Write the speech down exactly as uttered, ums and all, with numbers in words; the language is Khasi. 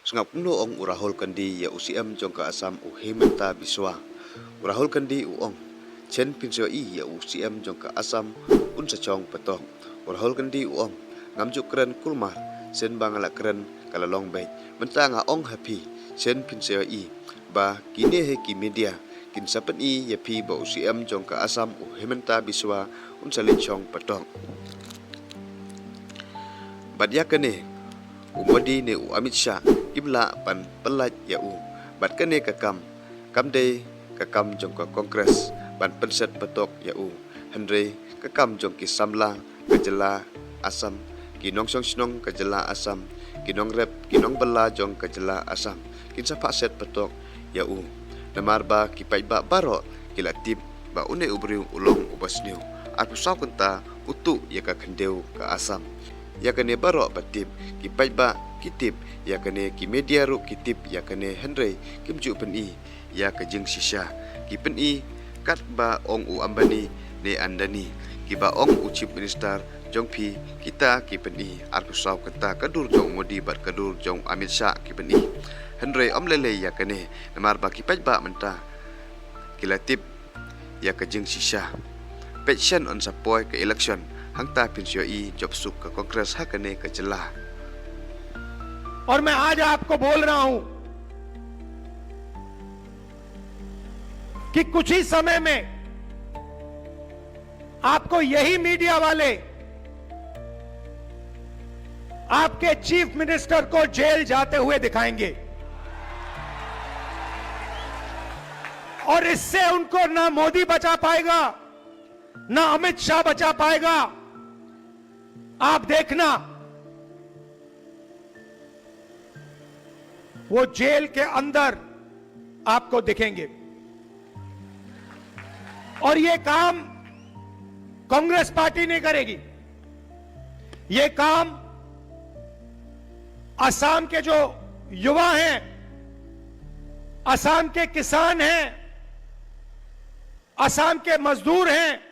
Sngap kumno ong u Rahul Gandhi ïa u C M jong ka Assam u Himanta Biswa. U Rahul Gandhi u ong, shen phin sa ïohi ïa u C M jong ka Assam un sa shong patok. U Rahul Gandhi u ong, ngam ju kren kulmar, shen ba nga la kren ka la long beit. Mynta nga ong ha phi, shen phin sa ïohi ba kine hi ki media kin sa pyni ïa phi ba u C M jong ka Assam u Himanta Biswa un sa leit shong patok. Bad ïa kane u Modi ne u Amit Shah kim lah ban pyllait ïa u. Bad kane ka kam kam dei ka kam jong ka Congress ban pynset patok ïa u. Hynrei ka kam jong ki samla ka jylla Assam, ki nongshong shnong ka jylla Assam, ki nongrep, ki nongbylla jong ka jylla Assam kin sa phah set patok ïa u. Namar ba ki paidbah baroh ki la tip ba une u briew u long uba sniew. Arphew saw kynta u tuh ïa ka khyndew ka Assam. Ïa kane baroh ba tip, ki paidbah ki tip ïa kane, ki media ruh ki tip ïa kane, hynrei kim ju pyni ïa ka jingshisha. Ki pyni katba ong u Ambani ne Adani, kiba ong u Chief Minister jong phi, kita ki pyni. Arphew saw kynta ka dur jong u Modi bad ka dur jong u Amit Shah ki pyni. Hynrei ym lei lei ïa kane, namar ba ki paidbah mynta ki la tip ïa ka jingshisha. Peit shen yn sa poi ka election, hangta phin sa ïohi jop suk ka Congress ha kane ka jylla. और मैं आज आपको बोल रहा हूं कि कुछ ही समय में आपको यही मीडिया वाले आपके चीफ मिनिस्टर को जेल जाते हुए दिखाएंगे और इससे उनको ना मोदी बचा पाएगा, ना अमित शाह बचा पाएगा। आप देखना, वो जेल के अंदर आपको दिखेंगे। और ये काम कांग्रेस पार्टी नहीं करेगी, ये काम असम के जो युवा हैं, असम के किसान हैं, असम के मजदूर हैं,